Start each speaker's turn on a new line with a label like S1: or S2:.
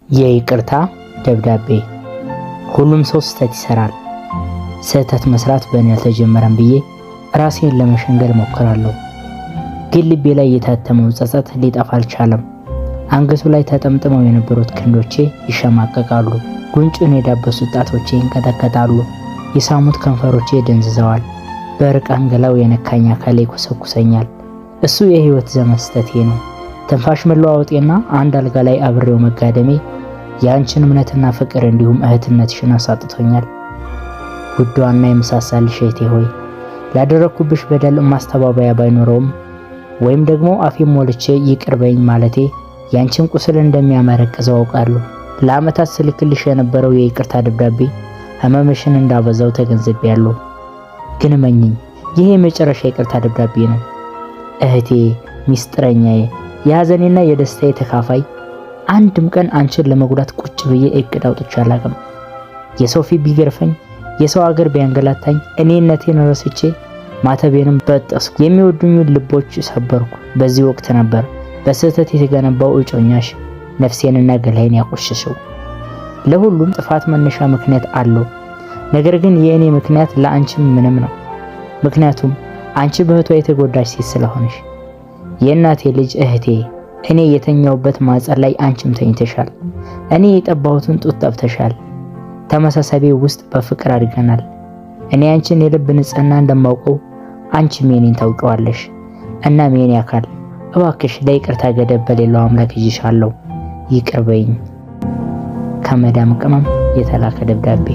S1: የይቅርታ ደብዳቤ። ሁሉም ሰው ስህተት ይሰራል። ስህተት መስራት በእኔ አልተጀመረም ብዬ ራሴን ለመሸንገል ሞክራለሁ። ግን ልቤ ላይ የታተመው ጸጸት ሊጠፋ አልቻለም። አንገቱ ላይ ተጠምጥመው የነበሩት ክንዶቼ ይሸማቀቃሉ። ጉንጩን የዳበሱት ጣቶቼ ይንቀጠቀጣሉ። የሳሙት ከንፈሮቼ ደንዝዘዋል። በእርቃን ገላው የነካኝ አካሌ ይኮሰኩሰኛል። እሱ የህይወት ዘመን ስህተቴ ነው። ትንፋሽ መለዋወጤና አንድ አልጋ ላይ አብሬው መጋደሜ የአንችን እምነትና ፍቅር እንዲሁም እህትነትሽን አሳጥቶኛል። ውዷና የምሳሳልሽ እህቴ ሆይ፣ ላደረግኩብሽ በደል ማስተባበያ ባይኖረውም ወይም ደግሞ አፌን ሞልቼ ይቅር በይኝ ማለቴ ያንቺን ቁስል እንደሚያመረቅዘው አውቃለሁ። ለዓመታት ስልክልሽ የነበረው የይቅርታ ደብዳቤ ህመምሽን እንዳበዛው ተገንዝቤያለሁ። ግን እመኚኝ፣ ይህ የመጨረሻ ይቅርታ ደብዳቤ ነው። እህቴ፣ ሚስጥረኛዬ፣ የሐዘኔና የደስታዬ ተካፋይ፣ አንድም ቀን አንቺን ለመጉዳት ቁጭ ብዬ እቅድ አውጥቼ አላቅም። የሰው ፊት ቢገርፈኝ፣ የሰው አገር ቢያንገላታኝ፣ እኔነቴን ረስቼ ማተቤንም በጠስኩ፣ የሚወዱኝን ልቦች ሰበርኩ። በዚህ ወቅት ነበር በስህተት የተገነባው እጮኛሽ ነፍሴንና ገላዬን ያቆሸሸው። ለሁሉም ጥፋት መነሻ ምክንያት አለው። ነገር ግን የእኔ ምክንያት ለአንቺም ምንም ነው። ምክንያቱም አንቺ በእህቷ የተጎዳች ሴት ስለሆነሽ። የእናቴ ልጅ እህቴ፣ እኔ የተኛውበት ማህፀን ላይ አንቺም ተኝተሻል። እኔ የጠባሁትን ጡት ጠብተሻል። ተመሳሳይ ቤት ውስጥ በፍቅር አድገናል። እኔ አንቺን የልብ ንጽህና እንደማውቀው አንቺም የኔን ታውቂዋለሽ። እናም የኔ አካል፣ እባክሽ ለይቅርታ ገደብ በሌለው አምላክ ይዤሻለሁ፣ ይቅር በይኝ። ከመዳም ቅመም የተላከ ደብዳቤ።